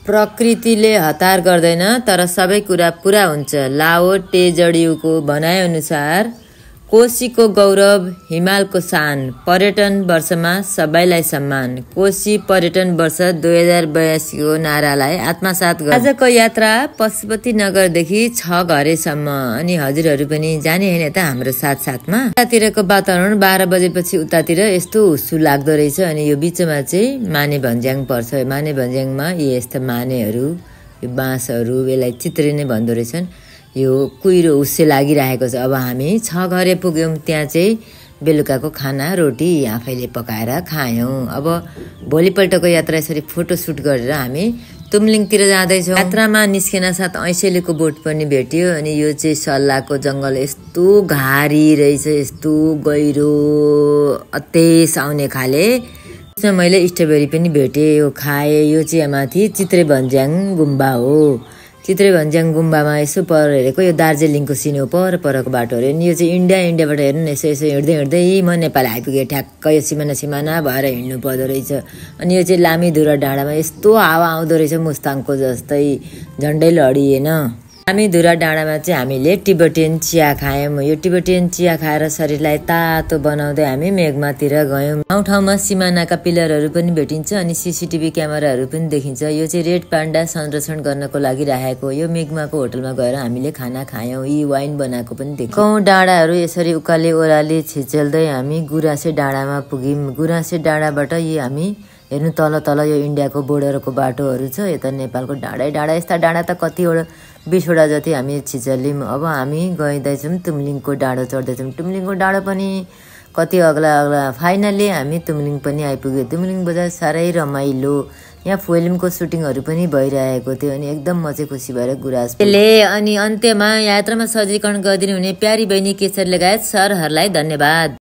प्रकृतिले हतार गर्दैन तर सबै कुरा पूरा हुन्छ। लाओ टेजडियूको भनाइअनुसार कोशीको गौरव हिमालको शान, पर्यटन वर्षमा सबैलाई सम्मान। कोशी पर्यटन वर्ष 2082 को नारालाई आत्मसात गर्छ। आजको यात्रा पशुपतिनगरदेखि 6 घरेसम्म अनि हजुरहरू पनि जाने हैन त हाम्रो साथमा। उतातिरको वातावरण 12 बजेपछि उतातिर यस्तो हुस्सु लाग्दो रहेछ अनि यो बीचमा चाहिँ माने भन्ज्याङ पर्छ। माने भन्ज्याङमा यस्ता मानेहरू, यो बाँसहरू यसलाई चित्रे नै भन्दो रहेछन्। यो कुहिरो हुस्से लागिरहेको छ। अब हामी 6 घरे पुग्यौं। त्यहाँ चाहिँ बेलुकाको खाना रोटी आफैले पकाएर खायौं। अब भोलिपल्टको यात्रा यसरी फोटो सुट गरेर हामी तुमलिङतिर जाँदैछौँ। यात्रामा निस्किन साथ ऐसेलीको बोट पनि भेट्यो अनि यो चाहिँ सल्लाको जंगल यस्तो घारी रहेछ, यस्तो गहिरो अतेस आउने खाले। त्यसमा मैले स्ट्रबेरी पनि भेटे, यो खाए। यो चाहिँ माथि चित्रे भन्ज्याङ गुम्बा हो। चित्रे भन्ज्याङ गुम्बामा यसो पर हेरेको यो दार्जिलिङको सिन हो, परको बाटो हो। अनि यो चाहिँ इन्डियाबाट हेर्नु न, यसो हिँड्दै म नेपाल आइपुगेँ। ठ्याक्क यो सिमाना भएर हिँड्नु पर्दो रहेछ। अनि यो चाहिँ लामीधुरा डाँडामा यस्तो हावा आउँदो रहेछ मुस्ताङको जस्तै, झन्डै लडिएन। लामीधुरा डाँडामा चाहिँ हामीले टिबेटियन चिया खायौँ। यो टिबेटियन चिया खाएर शरीरलाई तातो बनाउँदै हामी मेघमातिर गयौँ। ठाउँमा सिमानाका पिलरहरू पनि भेटिन्छ अनि सीसीटीभी क्यामेराहरू पनि देखिन्छ। यो चाहिँ रेड पान्डा संरक्षण गर्नको लागि राखेको। यो मेघमाको होटलमा गएर हामीले खाना खायौँ। यी वाइन बनाएको पनि देख्यौँ। डाँडाहरू यसरी उकाले ओह्राले छिचेल्दै हामी गुराँसे डाँडामा पुग्यौँ। गुराँसे डाँडाबाट हामी हेर्नु तल यो इन्डियाको बोर्डरको बाटोहरू छ, यता नेपालको डाँडा। यस्ता डाँडा त कतिवटा 20 वटा जति हामी छिचल्यौँ। अब हामी गइँदैछौँ तुमलिङको डाँडो चढ्दैछौँ। तुमलिङको डाँडो पनि कति अग्ला फाइनली हामी तुमलिङ पनि आइपुग्यो। तुमलिङ बजार साह्रै रमाइलो, यहाँ फिल्मको सुटिङहरू पनि भइरहेको थियो अनि एकदम म चाहिँ खुसी भएर गुराँसले। अनि अन्त्यमा यात्रामा सजीकरण गरिदिनु हुने प्यारी बहिनी केशरी लगायत सरहरूलाई धन्यवाद।